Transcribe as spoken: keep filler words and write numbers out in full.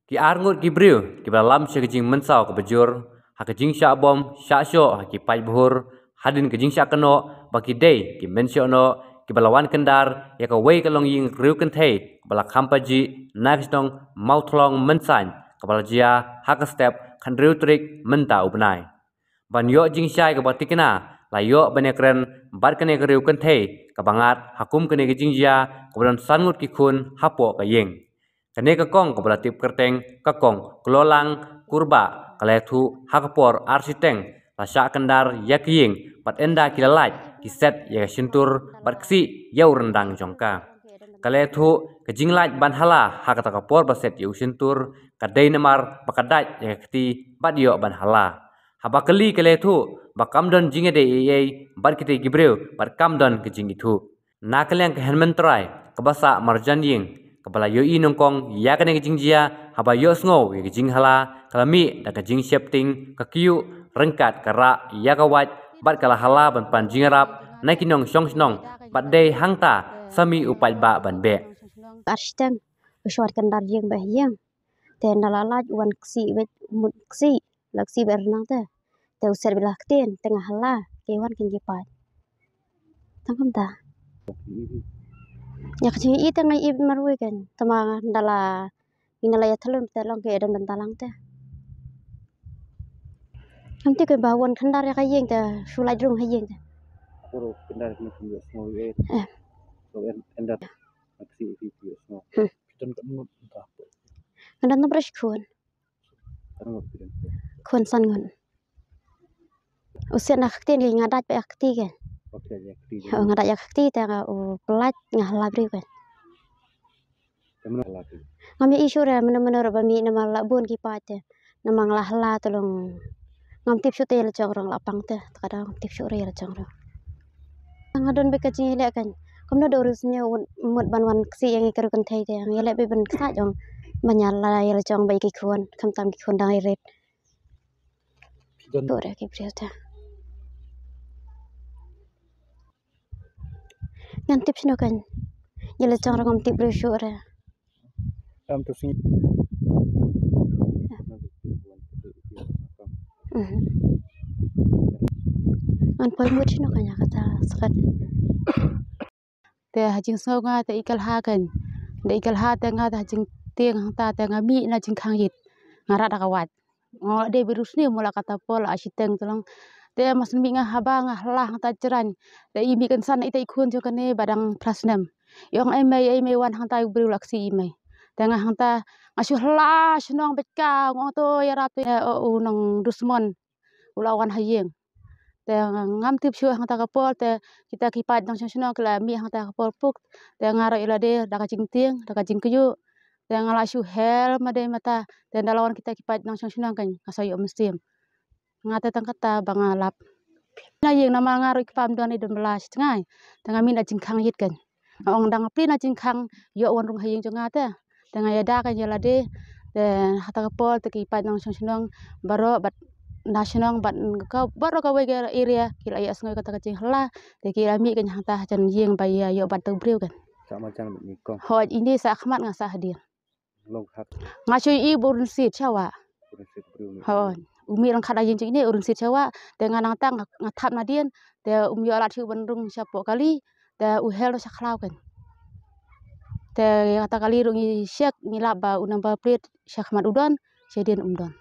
Ki arngut ki briew kiba la lam sha ka jingmynsaw kaba jur ha ka jingshah bom shah shoh ha ki paidbah hadien ka jingshah kynnoh ba ki dei ki mynshohnoh kiba la wan kyndar ïa kawei ka longïing riew kynthei kaba la kham pajih na ka shnong Mawthlong Mynsain kaba la jia ha ka step khathynriew tarik mynta u bnai. Ban ïoh jingshai kaba thikna la ïoh ban ïakren bad kane ka riew kynthei kaba ngat ha kum kane ka jingjia kaba don san ngut ki khun hapoh ka ïing. Kane ka kong kaba la tip kyrteng ka kong Klolang Kurbah ka la ïathuh ha ka por ar shiteng la shah kyndar ïa ka ïing bad ynda ki la lait ki set ïa ka shyntur bad ksih ïa u ryndang jong ka. Ka la ïathuh ka jinglait ban hala ha kata ka por ba set ïa u shyntur ka dei namar ba ka dait ïa ka kti bad ïoh ban hala. Haba kylli ka la ïathuh ba kam don jingïadei ei ei bad kita ki briew bad kam don ka jingithuh. Na ka liang ka hynmen trai kaba sah marjan ïing kaba la ïohi nyngkong ïa kane ka jingjia haba ïohsngew ïa ka jinghala ka la mih da ka jingsheptieng ka kyiuh ryngkat ka rah ïa ka wait bad ka la hala ban pan jingïarap na ki nongshong shnong bad dei hangta sa mih u paidbah ban beh. Ar shiteng u shu wad kyndar ïing bad ïing. Te ynda la lait u wan ksih bad mut ksih la ksih bad ryndang te. Te u set bad la ktien te nga hala ki wan kin ki paid. Tang kumta. Ïa ka jingïohi te nga ïohi marwei kan. Te ma ynda la ynda la ïathlun te long ki ïadon bynta lang te. Ngam tip kan ba wan kyndar ïa ka ïing te shu lait rung ha ïing te. Puro kyndar kine kum ïohsngew ïa. Eh. Kyndar. Aksi ïa ki ïohsngew. Hmm. Phi don katno ngut mynta? Nga don tang pyrshah khun. Katno ngut phi don? Khun san ngut. U set na ka ktien ki nga dait bad ïa ka kti kan. Okay, ïa ka kti. Oh, nga dait ïa ka kti te nga u pyllait nga hala briew kan. Te mano hala ki? Ngam ïohi shuh re mano mano re ba mih namar la bun ki paid te. Namar nga la hala te long ngam tip shuh te ïa la jong rong la pang te, te ka dang ngam tip shuh re ïa la jong rong. Nga don bad ka jingïaleh kan. Kumno da u riewsniew mut ban wan ksih ïa ngi ka riew kynthei te. Nga ïaleh bad ban ksah jong ban ïa la ïa la jong bad ïa ki khun, khamtam ki khun dang rit. Phi don. Bad re ki briew te. Ngam tip shano kan. Ïa la jong rong ngam tip briew shuh re. Am tu sing. Mhm. Ngan poi mut shano kan ïa kata skat. Te ha jingsngew nga te i kal ha kan. Te i kal ha te nga te ha jingtieng hangta te nga mih na jingkhang ïit. Nga rah da ka wait. Nga la dei ba riewsniew mo la kata por la shiteng te long. Te mas mih nga haba nga hla hangta jrang. Te i mih kynsan ita i khun jong kane ba dang phra snem. I ong ei mei ei mei wan hangta u briew la ksih i mei. Te nga hangta nga shu hla shnong bad ka nga ong to ïarap te o u nong dusmon. U la wan ha ïing. Te ngam tip shuh hangta ka por te kita ki paid nongshong shnong ki la mih hangta ka por puk. Te nga ruh ïa lade da ka jingtieng da ka jingkyiuh. Te nga la shu hel ma dei mata te ynda la wan kita ki paid nongshong shnong kan nga sa ïoh mynsiem. Nga te tang kata ba nga lap. Na ïing namar nga ruh ki pam don i don bla shi tngai. Te nga mih na jingkhang ïit kan. Nga ong dang plie na jingkhang ïoh wan rung ha ïing jong nga te. Te nga ïada kan ïa lade. Te hata ka por te ki paid nongshong shnong baroh bad na shnong bad ka baroh kawei ka area ki la ïohsngew kata ka jinghla te ki la mih kan hangta ha jan ïing ba ïa ïoh bad tu briew kan. Sa marjan bad ni kong. Hooid ine sa khmat nga sa hadien. Long hak. Nga shu i bu rynsied shawa. Rynsied briew ni. Hooid. U mih lang khat ha ïing jong ine u rynsied shawa te nga nangta nga thap nadien te um ïoh lad shuh ban rung shapoh kali. Te u hel ruh sha khlaw kan. Te ïa kata kali ruh ngi check ngi lap ba u number plate sha khmat u don, shadien um don.